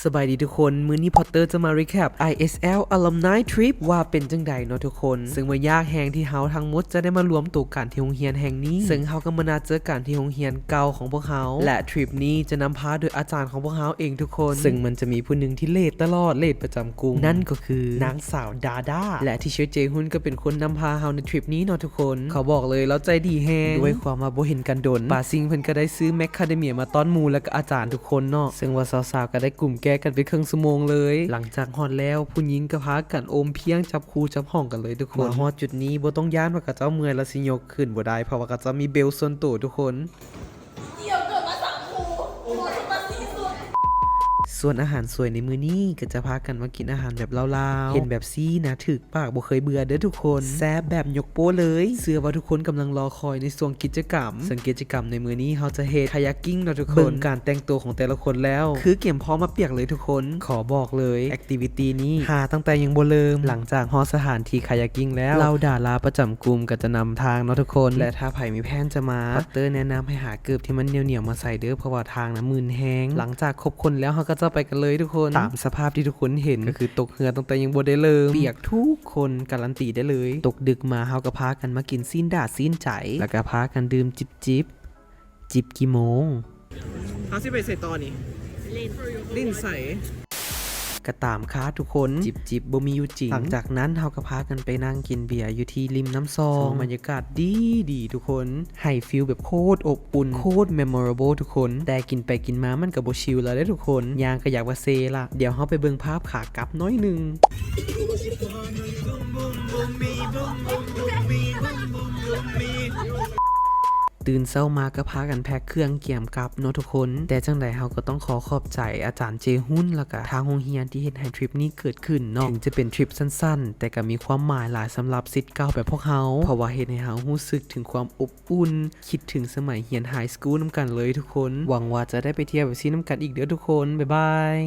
ສະບາຍດີທຸກຄົນ, ມື້ນີ້ພອດເຕີຈະມາ recap ໄອເອສແອລ Alumni Trip ວ່າເປັນຈັ່ງໃດເນາະທຸກຄົນ. ເຊິ່ງວ່າຍາກແຮງທີ່ເຮົາທັງໝົດຈະໄດ້ມາລວມໂຕກັນທີ່ໂຮງຮຽນແຫ່ງນີ້, ເຊິ່ງເຮົາກໍມານັດເຈີກັນທີ່ໂຮງຮຽນເກົ່າຂອງພວກເຮົາ ແລະ trip ນີ້ຈະນຳພາໂດຍອາຈານຂອງພວກເຮົາເອງທຸກຄົນ. ເຊິ່ງມັນຈະມີຜູ້ໜຶ່ງທີ່ເລດຕະຫຼອດ, ເລດປະຈຳກຸ່ມ, ນັ້ນກໍຄືນາງສາວ ດາດາ ແລະ ທີ່ເຊີເຈຮຸນກໍເປັນຄົນນຳພາເຮົາໃນ trip ນີ້ເນາະທຸກຄົນ. ຂໍບອກເລີຍ ລາວໃຈດີແຮງ, ດ້ວຍຄວາມວ່າບໍ່ເຫັນກັນດົນ, ປາຊິງເພິ່ນກໍໄດ້ຊື້ macadamia ມາຕ້ອນໝູ່ ແລະ ກໍອາຈານທຸກຄົນເນາະ. ເຊິ່ງວ່າສາວໆກໍໄດ້ກຸ່ມແກ້ກັນເປັນເຄິ່ງຊົ່ວໂມງເລີຍ. ຫຼັງຈາກຮອດແລ້ວ, ຜູ້ຍິງກໍພາກັນໂອມພຽງ ຈັບຄູ່ຈັບຫ້ອງກັນເລີຍທຸກຄົນ. ມາຮອດຈຸດນີ້ບໍ່ຕ້ອງຢ້ານວ່າເຂົາເຈົ້າເມື່ອຍແລ້ວຊິຍົກຂຶ້ນບໍ່ໄດ້, ເພາະວ່າເຂົາເຈົ້າມີເບວສ່ວນໂຕທຸກຄົນ. ສ່ວນອາຫານສວຍໃນມື້ນີ້ກໍຈະພາກັນມາກິນອາຫານແບບລາວໆ, ເຫັນແບບຊີ້ນະ ຖືກປາກບໍ່ເຄີຍເບື່ອເດີ້ທຸກຄົນ, ແຊບແບບຍົກໂປ້ເລີຍ. ເຊື່ອວ່າທຸກຄົນກຳລັງລໍຄອຍໃນຊ່ວງກິດຈະກຳ, ເຊິ່ງກິດຈະກຳໃນມື້ນີ້ເຮົາຈະເຮັດ kayaking ເນາະທຸກຄົນ. ເບິ່ງການແຕ່ງຕົວຂອງແຕ່ລະຄົນແລ້ວ ຄືກຽມພ້ອມມາປຽກເລີຍທຸກຄົນ. ຂໍບອກເລີຍ activity ນີ້ຫາຕັ້ງແຕ່ຍັງບໍ່ເລີ່ມ. ຫຼັງຈາກຮອດສະຖານທີ່ kayaking ແລ້ວ, ເຫຼົ່າດາລາປະຈຳກຸ່ມກໍຈະນຳທາງເນາະທຸກຄົນ. ແລະ ຖ້າໃຜມີແຜນຈະມາ, ພອດເຕີແນະນຳໃຫ້ຫາເກີບທີ່ມັນໜຽວໆມາໃສ່ເດີ້, ເພາະວ່າທາງນະມື່ນແຮງ. ຫຼັງຈາກຄົບຄົນແລ້ວ, ເຮົາກໍຈະໄປກັນເລີຍທຸກຄົນ. ຕາມສະພາບທີ່ທຸກຄົນເຫັນ, ກໍຄືຕົກເຮືອຕັ້ງແຕ່ຍັງບໍ່ໄດ້ເລີ່ມ, ປຽກທຸກຄົນ, ກາຣັນຕີໄດ້ເລີຍ. ຕົກດຶກມາ, ເຮົາກໍພາກັນມາກິນຊີ້ນດາດຊີ້ນໃຈ, ແລ້ວກໍພາກັນດື່ມຈິບໆ. ຈິບ ກິໂມງ? ເຮົາຊິໄປໃສຕໍ່ນີ້? ຫຼິ້ນ ຫຼິ້ນໃສ? ກະຕາມຄາດທຸກຄົນ, ຈິບໆບໍ່ມີຢູ່ຈິງ. ຫຼັງຈາກນັ້ນເຮົາກໍພາກັນໄປນັ່ງກິນເບຍຢູ່ທີ່ລິມນ້ຳຊອງ, ເຊິ່ງບັນຍາກາດດີໆທຸກຄົນ, ໃຫ້ຟີລແບບໂຄດອົບອຸ່ນ, ໂຄດ memorable ທຸກຄົນ. ແຕ່ກິນໄປກິນມາມັນກໍບໍ່ຊິວແລ້ວເດ້ທຸກຄົນ, ຍ່າງກໍຢາກວ່າເຊລະ. ດຽວເຮົາໄປເບິ່ງພາບຂາກັບໜ້ອຍໜຶ່ງ. ຕື່ນເຊົ້າມາກໍພາກັນແພັກເຄື່ອງກຽມກັບເນາະທຸກຄົນ. ແຕ່ຈັ່ງໃດເຮົາກໍຕ້ອງຂໍຂອບໃຈອາຈານເຈຮຸນ ແລ້ວກະທາງໂຮງຮຽນທີ່ເຮັດໃຫ້ທຣິບນີ້ເກີດຂຶ້ນເນາະ. ເຖິງຈະເປັນທຣິບສັ້ນໆ ແຕ່ກໍມີຄວາມໝາຍຫຼາຍສຳລັບສິດເກົ່າແບບພວກເຮົາ, ເພາະວ່າເຮັດໃຫ້ເຮົາຮູ້ສຶກເຖິງຄວາມອົບອຸ່ນ, ຄິດເຖິງສະໄໝຮຽນໄຮສະກູນຳກັນເລີຍທຸກຄົນ. ຫວັງວ່າຈະໄດ້ໄປທ່ຽວແບບຊີ້ນຳກັນອີກເດີ້ທຸກຄົນ. ບາຍບາຍ.